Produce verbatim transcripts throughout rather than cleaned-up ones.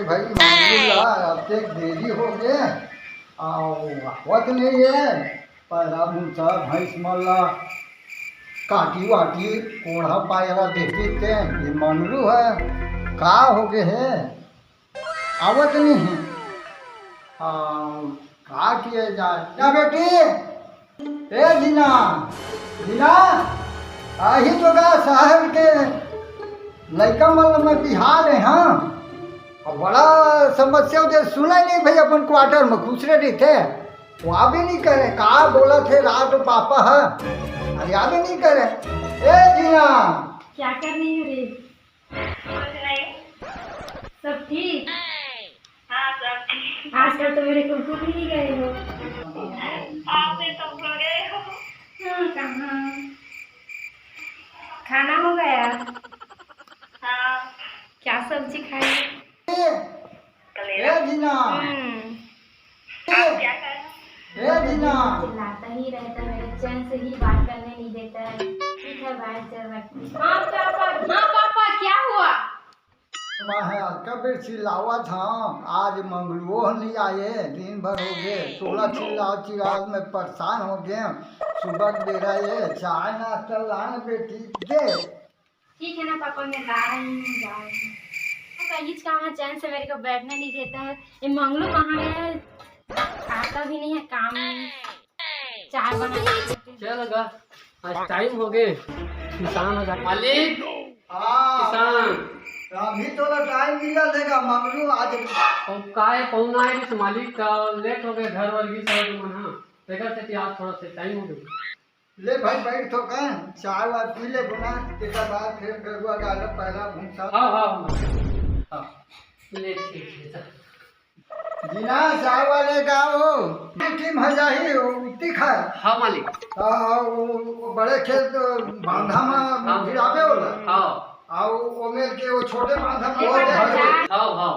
भाई, मंगलू ला अब तक देरी हो गए, अउ आवत नहीं है। पैरा भूसा भैंस मन ला काटी वाटी कोढ़ा पायरा देती ते, ये मंगलू है, का हो गए है? आवत नहीं है। आ, का किया जाए? क्या बेटी? ए जीना, जीना, आही तो गा शहर के लइका मन ल मैं बिहा ले, हाँ। अब बड़ा समस्या होथे, सुना नहीं भाई, अपन क्वार्टर में खुसरे रहिथे, वो आबे नहीं करे, का बोलथे रात पापा ह, अरे आबे नहीं करे। ए जीना, क्या कर रही हो रे? कुछ नहीं। सब ठीक? हाँ, सब ठीक। आजकल तो मेरे कुरकुर भी नहीं गए हो। आप भी तो भूल गए हो। हाँ, कहाँ? खाना हो गया? हाँ। क्या सब्जी खाई? कलेरा। ए जीना। हम्म। आप क्या कर रहे हो? ए जीना। चिल्लाता ही रहता है, मेरे चैन से ही बात करने नहीं देता है। ठीक है, बाय, चल रखती हूँ। हाँ पापा, हाँ पापा, क्या हुआ? मैं आज का बेर चिल्लावत हूँ, आज मंगलुओ नहीं आए, दिन भर हो गए, तोला चिल्लाओ चिल्लाओ मैं परेशान हो गए। सुबह के बेरा ये चाय नाश्ता लान बेटी दे। ठीक है ना पापा, मैं ला रही हूँ, जा रही हूँ। तो कहीं कहाँ चैन से मेरे को बैठने नहीं देता है। ये मंगलू कहाँ गया है? आता भी नहीं है काम में। चाय बना के देते हैं। चल गा, आज टाइम हो गए, किसान आ जा। मालिक, हाँ। किसान। अभी तोला टाइम मिलल है गा, मंगलू आज। अब काय पहुना है कि मालिक का लेट हो गए, घर वर की सब मन, हाँ। तेकर से कि आज थोड़ा से टाइम हो गए। ले भाई, बैठ तो का, चाय वाय पी ले बुना, तेकर बाद फिर गरुआ गाड़ा पैरा भूसा। हाँ, हाँ, हाँ। हाँ। ले, ठीक है, तो। जीना, चाय वाले का वो टीम हो जाही, वो उत्ती खाए। हाँ, मालिक। हाँ, वो, वो बड़े खेत बांधा में हाँ। गिरावे होला। हाँ। आ वो, वो मेल के वो छोटे बांधा में एक वो बार भर दे। हाँ, हाँ।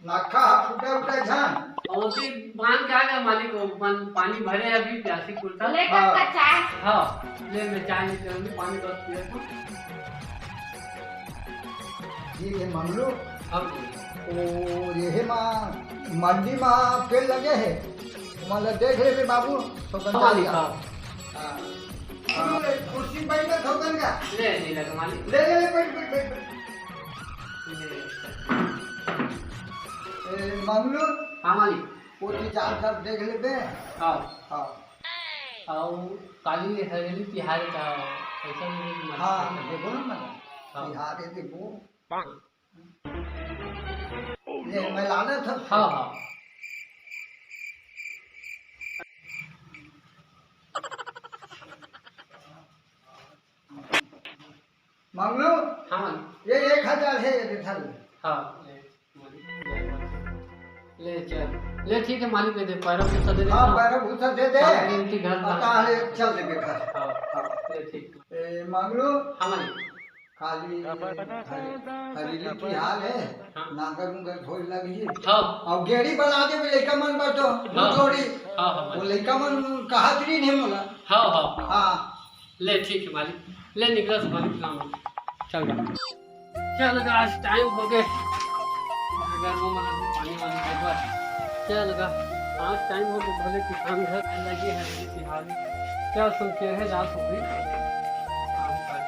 लाखा हा फुटा उटा झान। ओती बांध के आ गया मालिक, वो पान-, पानी भरे अभी प्यासी कुर्ता। ले हाँ। कप का चाय। हाँ, ले मैं चाय लेके आऊंगी, पानी बस पिए तो। ये, ये मंगलू। हाँ। ओ, ये है माँ, मंडी माँ पेड़ लगे है। मतलब देख ले बे बाबू, तो हाँ, मालिक, हाँ। हाँ। हाँ। कुर्सी बैठ के ठोकन का? ले, नहीं लगा मालिक। ले, ले, ले, बैठ, बैठ, बैठ, बैठ। ले। ए, मंगलू। हाँ, मालिक। वो चीज आप सब देख लेबे। हाँ। हाँ। और काली हरेली तिहार का कैसा मिले कि हाँ, मालूम है? देखो ना, मतलब, हाँ। तिहार है, देखो। ये मैं लाना था। हाँ, हाँ। मंगलू, हाँ, मालिक। ये एक हजार है, ये दे थारे। हाँ, ले, मालिक, ले, ले, चल। ले, ठीक है, मालिक, दे दे, पैरों को सजा दे हाँ, दे। पैरों को सजा दे दे। हाँ, इनकी घर बता, ले, चल दे बेटा। हाँ, हाँ। ले, ठीक। ए, मंगलू, हाँ, मालिक। काली हरे-, हरेली तिहार है, हाँ। नांगर उंगर धोए लगी। हाँ। और गेड़ी बना दे भी लइका मन बर तो, हाँ। जोड़ी। हाँ, हाँ, वो मालिक। लइका मन कहा नहीं मोला। हाँ, हाँ। हाँ। ले, ठीक है मालिक, ले निकला से मालिक, लाओ। चल गा। चल गा, आज टाइम हो गए। अगर वो मतलब पानी वानी दे दो। चल गा, आज टाइम हो गए, भले किसान घर लगे हैं, ये तिहार। चल सुन के है, रात हो गई। काम कर।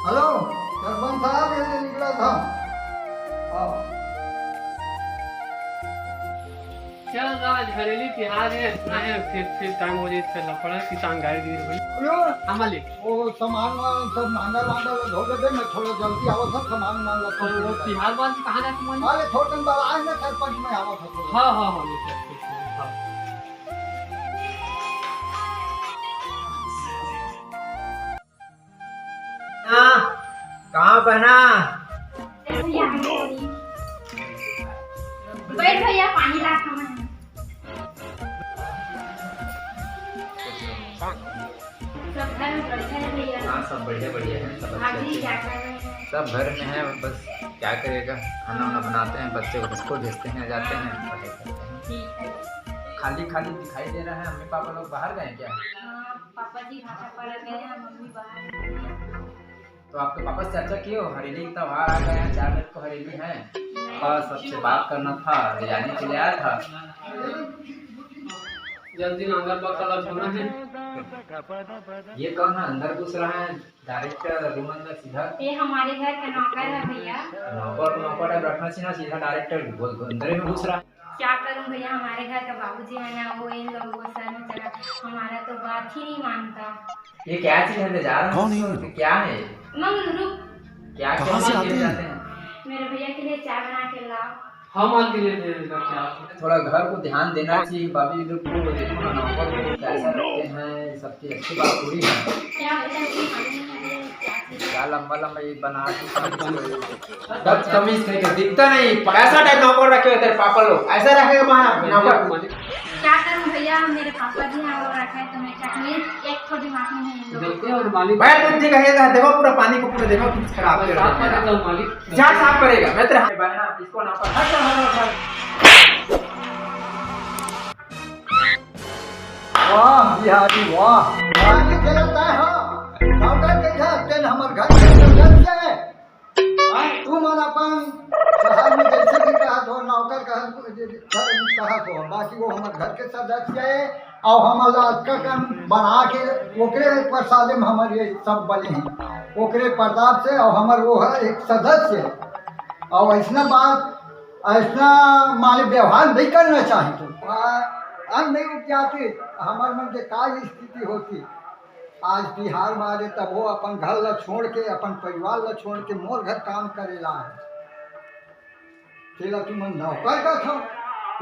हेलो, सरपंच साहब, ये ले निकला था। हाँ। चल, आज हरेली तिहार है, इतना है, फिर, फिर टाइम हो जाए, फिर लफड़ा, किसान गाड़ी गिर गई। हेलो। हाँ, मालिक। वो सामान वामान सब नांगर वांगर धो दे, मैं थोड़ा जल्दी आवा था, सामान वामान ला तो वो तिहार बाद कहाँ जाती मालिक? अरे, थोड़ा दिन बाद आए ना, सरपंच में आवा था थोड़ा। हाँ, हाँ, हाँ, ठीक है, ठीक है, हाँ। हाँ, कहाँ बहना? बैठ भैया, पानी ला खाना है। सब घर में बढ़िया है भैया? हाँ, सब बढ़िया, बढ़िया है, सब अच्छा, भाभी अच्छा। क्या कर रहे हैं? सब घर में है, बस क्या करेगा, खाना वाना बनाते हैं, बच्चे को स्कूल भेजते हैं, जाते हैं, पढ़ाई करते हैं। ठीक है। खाली खाली दिखाई दे रहा है, मम्मी पापा लोग बाहर गए क्या? हाँ, पापा जी भाटा पर गए हैं, मम्मी बाहर गई हैं। तो आपके पापा से चर्चा किए हो? हरेली का त्योहार आ गया है, चार तारीख को हरेली है। बस, सबसे बात करना था, ले जाने के लिए आया था। जल्दी नांगर पकड़ लो, छोड़ो जी। ये कौन है, अंदर घुस रहा है डायरेक्ट रूम अंदर सीधा? ये हमारे घर का नौकर है भैया। नौकर को नौकर टाइप रखना चाहिए ना, सीधा डायरेक्ट अंदर में घुस रहा है। क्या करूं भैया, हमारे घर का बाबूजी है ना, वो इन लोगों को सर में चढ़ा, हमारा तो बात ही नहीं मानता। ये क्या चीज है, ले जा रहा हूँ कौन है इसको? ये? क्या है? मंगलू, रुक। क्या क्या कहाँ से माल आते लिए हैं? जाते हैं? मेरे भैया के लिए चाय बना के लाओ। हम माल के लिए दे देगा क्या? थोड़ा घर को ध्यान देना चाहिए, बाबू जी लोग को देखो ना, नौकर को कैसा रखते हैं, सबकी अच्छी बात थोड़ी है। क्या पता कि मालूम नहीं है क्या चीज़ है। क्या लंबा लंबा ये बना के बदतमीज कहीं का दिखता नहीं, ऐसा टाइप नौकर रखे होते हैं पापा लोग, ऐसा रखेगा वहाँ नौकर। क्या करूं भैया, मेरे पापा जी हैं, वो रखे हैं, तो मैं क्या करूं? एक तो दिमाग में नहीं है इन लोगों को। देखते हैं और मालिक। भाई बुद्धि का ये देखो, पूरा पानी को पूरा देखो, कुछ खराब कर साफ देगा। कर देता हूँ मालिक। क्या साफ करेगा? मैं तेरे हाथ में बहना, इसको ना पकड़। हट, हट, हट, हट। वाह बिहारी वाह, आगे चलता है हो। नौकर के घर, तेन हमर घर के सदस्य है। हाँ, तू मन अपन शहर में जैसे भी कहत हो, नौकर कहत, कहत हो, बाकी वो हमर घर के सदस्य है। और हमर लड़का कन बना के ओकरे प्रसादे में हमर ये सब बने हैं, ओकरे प्रताप से। और हमर वो है एक सदस्य है। और ऐसना बात, ऐसना माने व्यवहार नहीं करना चाहिए। तो आ, अन्न नहीं उपजाते, हमर मन के का स्थिति होती। आज बिहार में आ गे, तब वो अपन घर ला छोड़ के, अपन परिवार ला छोड़ के मोर घर काम करे ला है। तेला तुमन नौकर का था,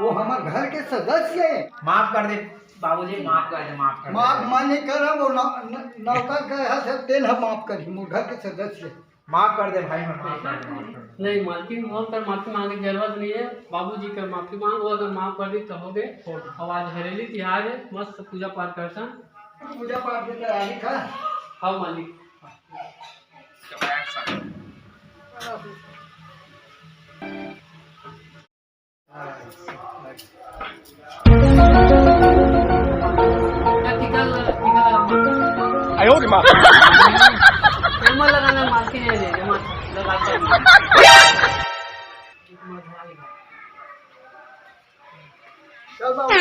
वो हमर घर के सदस्य है। माफ कर दे बाबूजी, माफ कर दे, माफ कर दे। माफ मैं नहीं करब, वो नौ-, न-, नौकर का है, से तेन ह माफ करी, मोर घर के सदस्य है। माफ कर दे भाई, मैं माफ कर दे, माफ कर दे। नहीं, मालकिन, मोर कर माफी मांगे के जरूरत नहीं है। बाबूजी कर माफी मांग, वो अगर माफ कर दी तो हो गए। हो गए। अब आज हरेली तिहार है, मस्त पूजा पाठ करथन। पूजा पाठ की तैयारी कर। हाँ मालिक। क्या टीका ल-, टीका लगा। आयो रे माँ। एमा लगाना मालकिन है, एमा लगा। चल बाबू।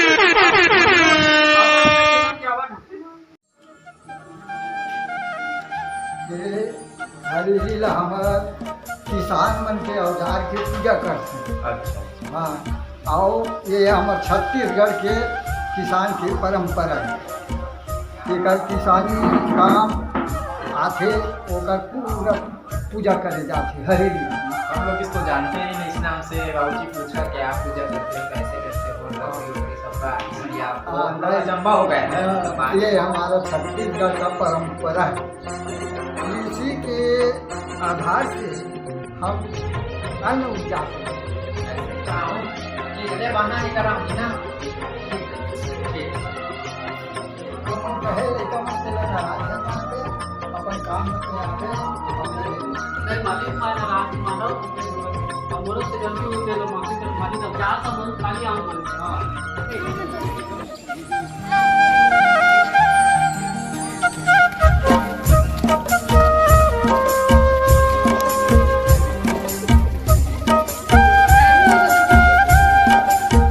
ये हरेली ला हमर किसान मन के औजार के पूजा करथे। अच्छा, अच्छा। हाँ, अउ ये हमर छत्तीसगढ़ के किसान के परंपरा है। एकर किसानी काम आथे, ओकर पूरा पूजा करे जाथे हरेली। हम लोग इसको जानते ही नहीं, इस नाम से बाबूजी पूछा क्या पूजा करते हो, कैसे करते हो, लकड़ी वकड़ी सबका आदि आपको हाँ, बड़ा नहीं। अचंबा हो गया है, हाँ, मतलब, आज ये हमारा छत्तीसगढ़ का परंपरा है। इसी के आधार से हम अन्न उपजाते हैं। ऐसे काम, ये हृदय बहाना लेकर आओ ना। ठीक। अपन कहे लइका मन तेला नाराज मत कर, अपन काम में आते हैं, अपने नहीं, मालिक, मैं नाराज मानो, अब मोरो से गलती हो गई, माफी कर, मालिक, अब जा, सब खाली आऊँ, मालिक। हाँ।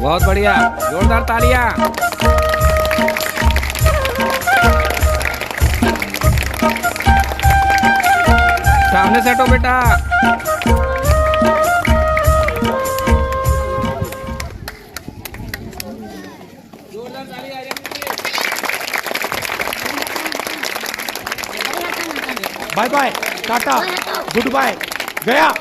बहुत बढ़िया, जोरदार तालियां। सामने से हटो बेटा। बाय बाय, टाटा, गुड बाय, गया।